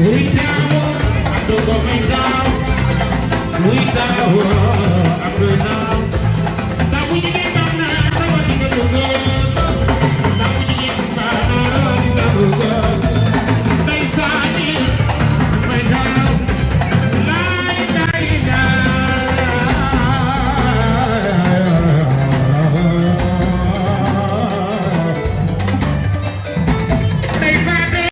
Uitawa, aku komentar. Uitawa, aku tahu. Tahu jadi mana, tahu di mana. Tahu jadi mana, tahu di mana.